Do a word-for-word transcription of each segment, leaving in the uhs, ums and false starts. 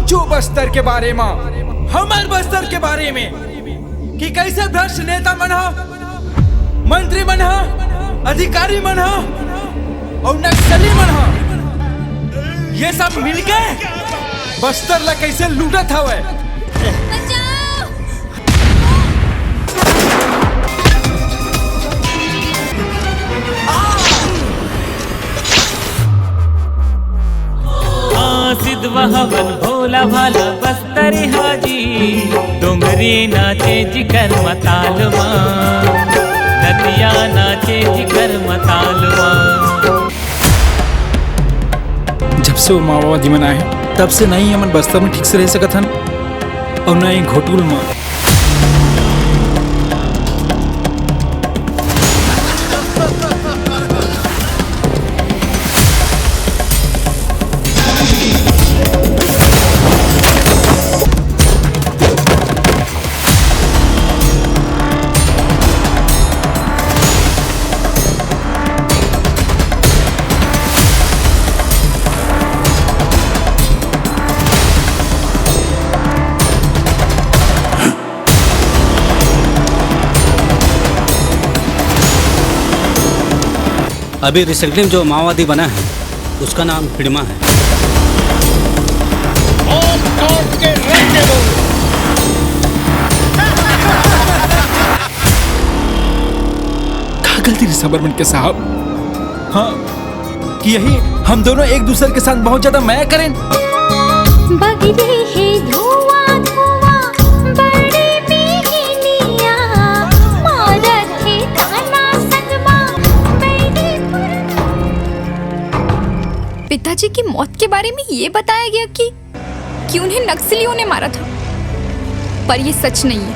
जो बस्तर के बारे म, हमर बस्तर के बारे में, कि कैसे भ्रष्ट नेता मन ह, मंत्री मन ह, अधिकारी मन ह अउ नक्सली मन ह, ये सब मिलके बस्तर ला कैसे लूटत हवय। बचाओ! हाँ, सिद्धवा हवन भोला भाला बस्तरी हाजी। डोंगरी नाचे जिकर मताल मा, नदिया नाचे जिकर मताल मा। जब से वो माओवादी मन आए हे, तब से ना ही हमन बस्तर में ठीक से रह सकत हन अउ ना ही घोटुल में। अभी रिसेंटली जो माओवादी बना है, उसका नाम हिड़मा है। का गलती रहिस हमर मन के साहब? हाँ, कि यही हम दोनों एक दूसर के साथ बहुत ज्यादा मया करेन। बगरे हे धुआं धुआं बड़े बिहनिया, मारत हे ताना संगमा बैरी पुरना। पिताजी की मौत के बारे में ये बताया गया कि कि उन्हें नक्सलियों ने मारा था, पर ये सच नहीं है।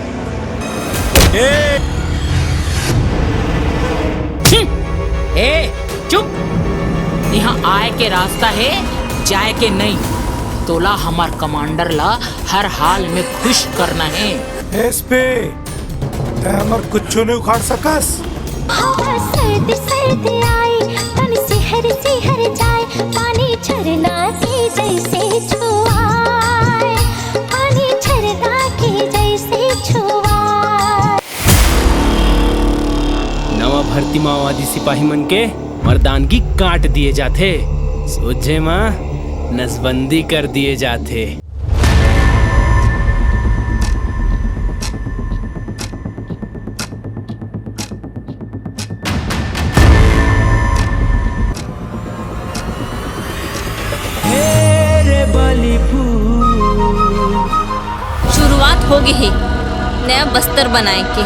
ए, चुप। यहाँ आए के रास्ता है, जाए के नहीं। तोला हमार कमांडर ला हर हाल में खुश करना है। एसपी, तै हमर कुछो नहीं उखाड़ सकस। हवा सर्द सर्द आए, तन सिहर सिहर जाए, पानी झरना के जैसे छुआए, पानी झरना के जैसे छुआए। नवा भर्ती माओवादी सिपाही मन के मर्दानगी काट दिए जाथे, सोझे म नसबंदी कर दिए जाथे। शुरुआत हो गे हे नया बस्तर बनाए के।